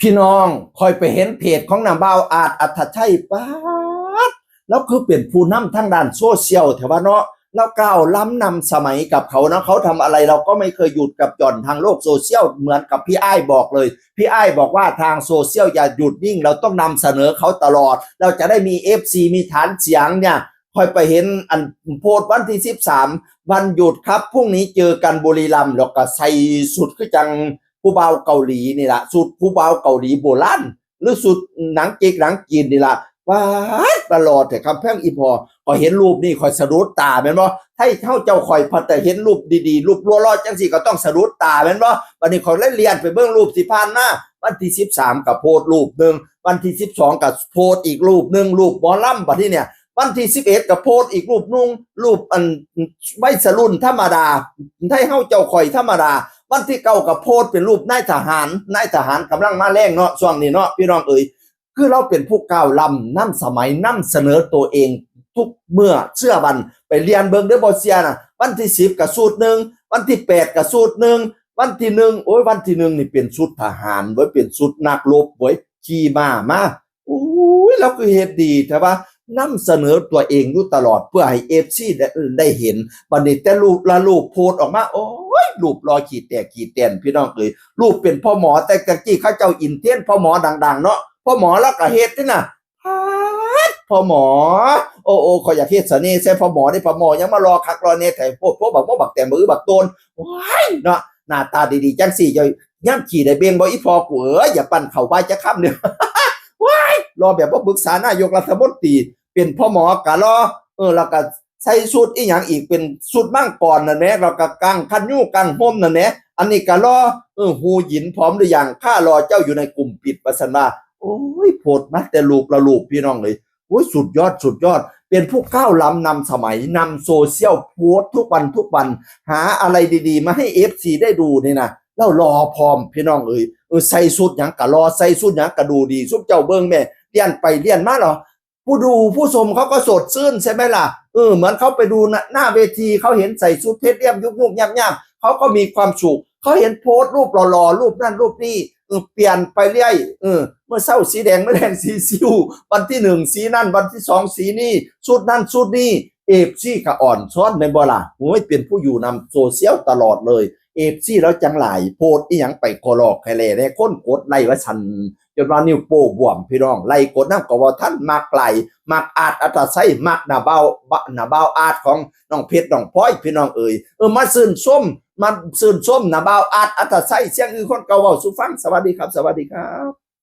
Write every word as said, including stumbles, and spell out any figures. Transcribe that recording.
พี่น้อง ข้อยไปเห็นเพจของน้าบ่าวอาร์ต อัธชัย ป๊าด แล้วคือเป็นผู้นำทางด้านโซเชียลแท้ว่าเนาะ แล้วก้าวล้ำนำสมัยกับเขานะ เขาทำอะไรเราก็ไม่เคยหยุดกับหย่อนทางโลกโซเชียล เหมือนกับพี่อ้ายบอกเลย พี่อ้ายบอกว่าทางโซเชียลอย่าหยุดนิ่ง เราต้องนำเสนอเขาตลอด เราจะได้มี เอฟซี มีฐานเสียงเนี่ย ข้อยไปเห็นอันโพสต์วันที่สิบสาม วันหยุดครับ พรุ่งนี้เจอกันบุรีรัมย์ แล้วก็ใส่ชุดคือจังผู้บ่าวเกาหลีนี่ล่ะ ชุดผู้บ่าวเกาหลีโบราณ หรือชุดหนังเก๊กหนังจีนนี่ล่ะ ป๊าด ตลอดแต่คำแพงอีพอ ข้อยเห็นรูปนี่ข้อยสะดุดตาแม่นบ่ ไทเฮาเจ้าข้อยพัดแต่เห็นรูปดีๆ รูปหล่อๆ จังซี่ก็ต้องสะดุดตาแม่นบ่ บัดนี้ข้อยเลยเลื่อนไปเบิ่งรูปที่ผ่านมา วันที่สิบสามก็โพสต์รูปหนึ่ง วันที่สิบสองก็โพสต์อีกรูปหนึ่ง รูปหมอลำ บัดนี้เนี่ย วันที่สิบเอ็ดก็โพสต์อีกรูปหนึ่ง รูปอันวัยรุ่นธรรมดา ไทเฮาเจ้าข้อยธรรมดา วันที่เก้าก็โพสต์เป็นรูปนายทหาร นายทหารกำลังมาแรงเนาะ ช่วงนี้เนาะ พี่น้องเอ๋ย คือเราเป็นผู้ก้าวล้ำนำสมัย นำเสนอตัวเองทุกเมื่อ เชื่อวัน ไปเรียนเบิ่งเด้อ บ่เชื่อนะ วันที่สิบก็ชุดหนึ่ง วันที่แปดก็ชุดหนึ่ง วันที่หนึ่ง โอ้ย วันที่หนึ่งนี่เป็นชุดทหารเว้ย เป็นชุดนักรบเว้ย ขี่ม้ามา อุ้ย เราคือเฮ็ดดีแท้ว่านำเสนอตัวเองอยู่ตลอดเพื่อให้ เอฟซี ได้ ได้เห็น บัดนี้แต่รูปละรูปโพสต์ออกมา โอ้ย รูปหล่อขี้แตกขี้แตน พี่น้องเอ๋ย รูปเป็นพ่อหมอ แต่ตะกี้เขาเจ้าอินเทรนด์พ่อหมอดังๆ เนาะ พ่อหมอแล้วก็เฮ็ดนี่นะ ป๊าด พ่อหมอ โอ้ โอ้ ข้อยอยากเฮ็ดเสน่ห์ใส่พ่อหมอเด้ พ่อหมอยังมาหล่อคักหล่อแน่แท้ โพด โพด บักโมบักแตง บักอึบักโตน ว้าย เนาะ หน้าตาดีๆ จังซี่ ย่ามขี้ได้เบ่งบ่ อีพ่อกูเอ๋ย อย่าปั่นเข้าไปจักคำเด้อ ว้าย หล่อแบบบ่ปรึกษานายกรัฐมนตรี เป็นพ่อหมอกะหล่อ เออ แล้วก็ใส่ชุดอีหยังอีก เป็นชุดมังกรนั่นแหม แล้วก็กางคันยูกางห่มนั่นแหม อันนี้กะหล่อ เออ ฮูหยินพร้อมหรือยัง ข้ารอเจ้าอยู่ในกลุ่มปิด ว่าซั่นว่า โอ้ย โพสต์มาแต่รูปละรูป พี่น้องเอ๋ย โอ้ย สุดยอด สุดยอด เป็นผู้ก้าวล้ำนำสมัย นำโซเชียล โพสต์ทุกวันทุกวัน หาอะไรดีๆ มาให้ เอฟซี ได้ดูนี่นะ แล้วหล่อพร้อม พี่น้องเอ๋ย เออ ใส่ชุดหยังกะหล่อ ใส่ชุดหยังกะดูดี ซุมเจ้าเบิ่งแม่ เลียนไปเลียนมาเหรอ ผู้ดูผู้ชมเขาก็สดชื่นใช่ไหมล่ะ เออ เหมือนเขาไปดูหน้า หน้าเวที เขาเห็นใส่ชุดเพชรเรียบยุกยุกยากยาก เขาก็มีความสุข เขาเห็นโพสต์รูปหล่อๆ รูปนั่นรูปนี่ เออ เปลี่ยนไปเรื่อย เออ เมื่อเช้าสีแดง เมื่อแรงสีซิว วันที่หนึ่งสีนั่น วันที่สองสีนี่ ชุดนั่นชุดนี่ เอฟซี ก็อ่อนซ้อนแม่นบ่ล่ะ โอ้ย เป็นผู้อยู่นำโซเชียลตลอดเลย เอฟซี แล้วจังหลาย โพสต์อีหยังไปกะหลอกแคแลแน่ คนกดไลค์ว่าซั่น จนว่านิ้วโป้บวม พี่น้อง ไล่กดนำก็บ่ทัน มักไล่ มักอาร์ต อัธชัย มักน้าบ่าว บะ น้าบ่าวอาร์ตของน้องเพชรน้องพลอย พี่น้องเอ๋ย เออ มาชื่นชม มาชื่นชมน้าบ่าวอาร์ต อัธชัย เสียงอือคนเก่าเว้าสู่ฟัง สวัสดีครับ สวัสดีครับ